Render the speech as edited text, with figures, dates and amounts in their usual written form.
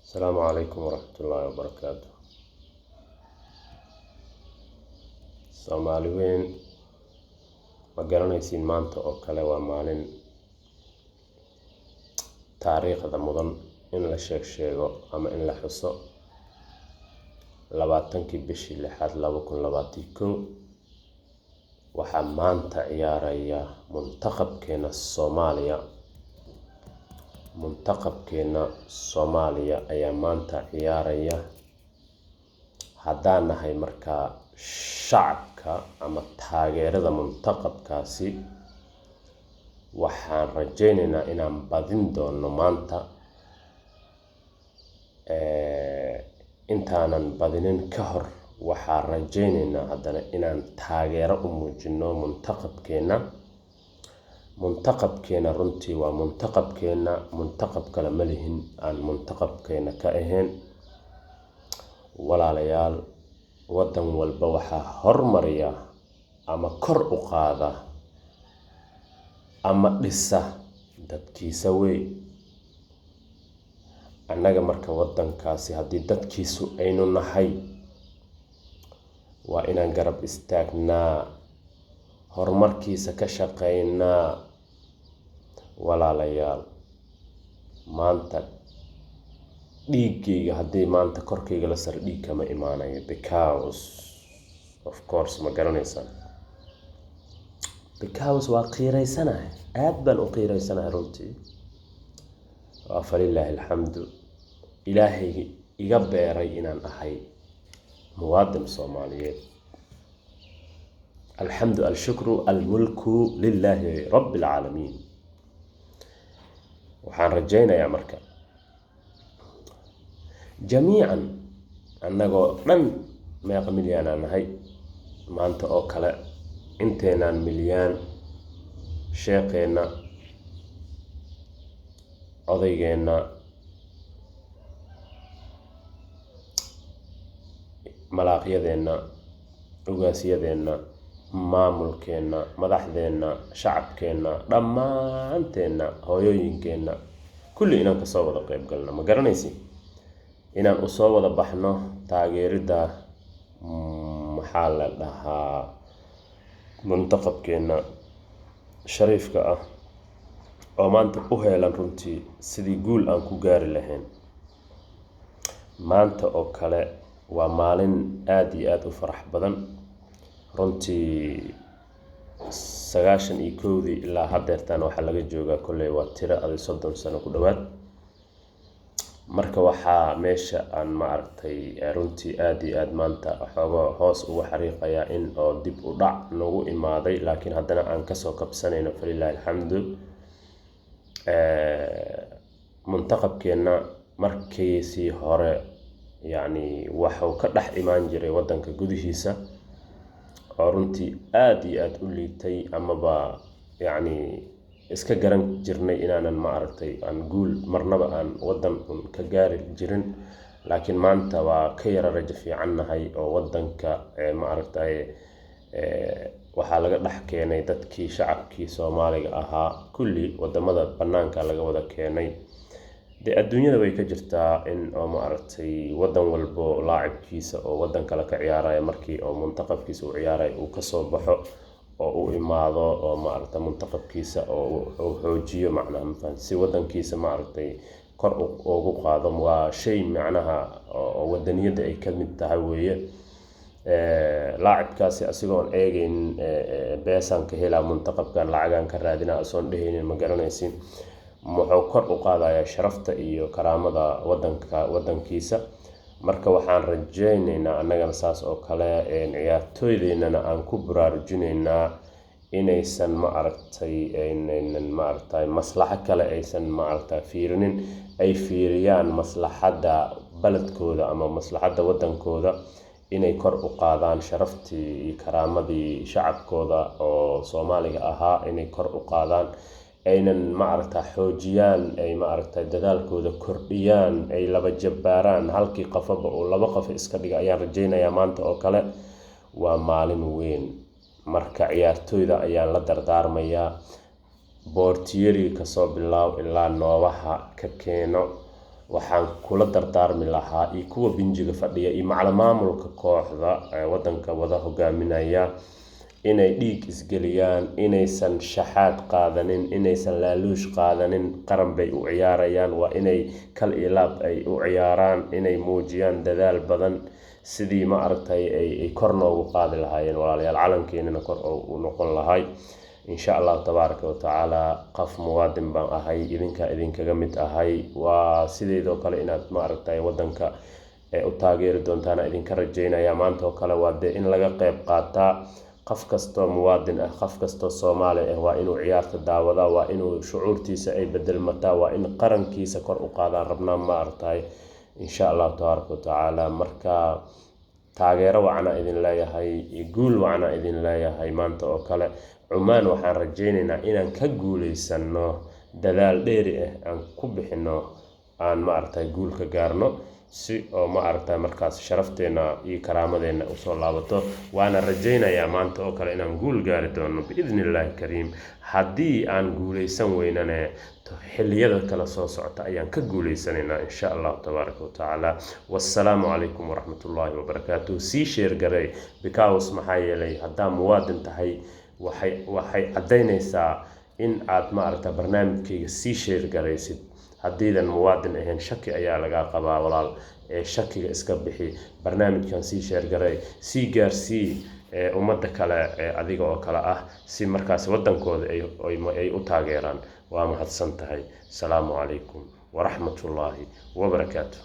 Asalaamu calaykum waraxmatullaahi wabarakaatu. Soomaali weyn, ma garanaysiin, maanta oo kale waa maalin taariikhda mudan in la sheeg sheego ama in la xuso. 20-kii bishii lixaad 2021 waxaa maanta ciyaaraya muntaqabkeena Soomaaliya. Muntaqabkeena Soomaaliya ayaa maanta ciyaaraya. Haddaan nahay markaa shacabka ama taageerada muntaqabkaasi, waxaan rajaynaynaa inaan badin doono maanta. Intaanan badinin ka hor, waxaan rajaynaynaa haddana inaan taageero u muujino muntaqabkeena. Muntaqabkeena runtii waa muntaqabkeena, muntaqab kale ma lihin aan muntaqabkeena ka ahayn. Walaalayaal, waddan walba waxaa hormariya ama kor u qaada ama dhisa dadkiisa wey. Annaga marka waddankaasi haddii dadkiisu aynu nahay, waa inaan garab istaagnaa, horumarkiisa ka shaqeynaa. Walaalayaal, maanta dhiiggayga haddii maanta korkayga la saro, dhiig kama imaanayo, because of course, ma garanaysaan, because waa qiiraysanahay, aad baan u qiiraysanahay runtii. Waa falilaahi alxamdu, Ilaahay iga beeray inaan ahay muwaadin Soomaaliyeed. Alxamdu, alshukru, almulku lilaahi rabbi alcaalamiin. Waxaan rajaynayaa marka jamiican annagoo dhan, meeqa milyan aan nahay, maanta oo kale inteenaan milyaan, sheekheenna, odaygeenna, malaaqyadeenna, ugaasyadeenna, maamulkeenna, madaxdeenna, shacabkeenna, dhammaanteenna, hooyooyinkeenna, kulli inaan kasoo wada qeyb galno, ma garanaysi, inaan usoo wada baxno taageeridda, maxaa la dhahaa, muntaqabkeenna shariifka ah oo maanta u heelan runtii sidii guul aan ku gaari lahayn. Maanta oo kale waa maalin aada iyo aada u farax badan runtii. 91-dii ilaa haddeertaan waxaa laga joogaa kolley waa tiro adi 30 sano ku dhowaad. Marka waxaa meesha aan, ma aragtay, runtii aada iyo aada maanta xooga hoos ugu xariiqayaa in oo dib u dhac nagu imaaday, laakiin haddana aan kasoo kabsanayno, falilaahi alxamdu. Muntaqabkeenna markiisii hore, yacni, waxuu ka dhex imaan jiray waddanka gudihiisa oo runtii aada iyo aada u liitay, amaba yacni iska garan jirnay inaanan, ma aragtay, aan guul marnaba aan waddan un ka gaari jirin. Laakiin maanta waa ka yara rajo fiicannahay oo waddanka, ma aragtay, waxaa laga dhex keenay dadkii shacabkii Soomaaliga ahaa, kulli wadamada banaanka laga wada keenay. Dee adduunyada way ka jirtaa in oo, ma aragtay, wadan walbo laacibkiisa oo wadan kale ka ciyaaraya, markii oo muntaqabkiisa uu ciyaarayo, uu kasoo baxo oo u imaado oo, ma aragtay, muntaqabkiisa oo uu xoojiyo, macnaha, mafahant, si wadankiisa, ma aragtay, kor ugu qaado. Waa shay macnaha oo wadaniyadda ay ka mid tahay weeye. Laacibkaasi asigoon eegeynin beesaan ka helaa muntaqabkan, lacagaan ka raadinaa asoon dhehaynin, ma garanaysin, wuxuu kor u qaadayaa sharafta iyo karaamada wadanka, wadankiisa. Marka waxaan rajaynaynaa annagana saas oo kale, ciyaartooydeennana aan ku baraarujinaynaa inaysan, ma aragtay, aynan, ma aragtay, maslaxo kale aysan, ma aragtay, fiirinin, ay fiiriyaan maslaxadda baledkooda ama maslaxadda wadankooda, inay kor u qaadaan sharaftii iyo karaamadii shacabkooda oo Soomaaliga ahaa, inay kor u qaadaan, aynan, ma aragta, xoojiyaan, ay, ma aragta, dadaalkooda kordhiyaan, ay laba jabbaaraan, halkii qafaba uu laba qafo iska dhiga ayaan rajaynayaa. Maanta oo kale waa maalin weyn. Marka ciyaartooyda ayaan la dardaarmayaa, boortiyeriga kasoo bilaaw ilaa noobaha ka keeno. Waxaan kula dardaarmi lahaa iyo kuwa binjiga fadhiya iyo macala maamulka kooxda wadanka wada hogaaminaya inay dhiig isgeliyaan, inaysan shaxaad qaadanin, inaysan laaluush qaadanin. Qaran bay u ciyaarayaan, waa inay kal iyo laab ay u ciyaaraan, inay muujiyaan dadaal badan sidii, ma aragtay, ay kor noogu qaadi lahaayeen, walaalayaal, calankeenina kor u noqon lahay, insha Allahu tabaaraka watacaala. Qof muwaadin baan ahay, idinkaa idinkaga mid ahay. Waa sideedoo kale inaad, ma aragtay, wadanka u taageeri doontaana idinka rajeynaya. Maanta oo kale waa dee in laga qeyb qaataa. Qof kastoo muwaadin ah, qof kastoo Soomaali ah, waa inuu ciyaarta daawadaa, waa inuu shucuurtiisa ay bedelmataa, waa in qarankiisa kor u qaadaan rabnaa, ma aragtay, insha Allahu tabaaraka watacaala. Marka taageero wacana idin leeyahay, guul wacana idin leeyahay. Maanta oo kale Cumaan waxaan rajeyneynaa inaan ka guuleysano, dadaal dheeri ah aan ku bixino, aan, ma aragtay, guul ka gaarno, si oo, ma aragtay, markaas sharafteena iyo karaamadeenna usoo laabato. Waana rajeynayaa maanta oo kale inaan guul gaari doono, biidni Illaahi kariim. Haddii aan guuleysan weynane, xilliyada kale soo socota ayaan ka guuleysanaynaa, insha Allahu tabaaraka watacaala. Wassalaamu calaykum waraxmatullaahi wabarakaatuh. Sii share garey, because maxaa yeelay haddaa muwaadin tahay, waxay caddaynaysaa in aad, ma aragta, barnaamijkayga sii share garaysid. Haddiidan muwaadin ahayn, shaki ayaa lagaa qabaa, walaal. Ee shakiga iska bixi, barnaamijkan sii share garay, sii gaarsii ummadda kale ee adiga oo kale ah, si markaas waddankooda ay u taageeraan. Waa mahadsan tahay. Asalaamu calaykum waraxmatullaahi wabarakaatu.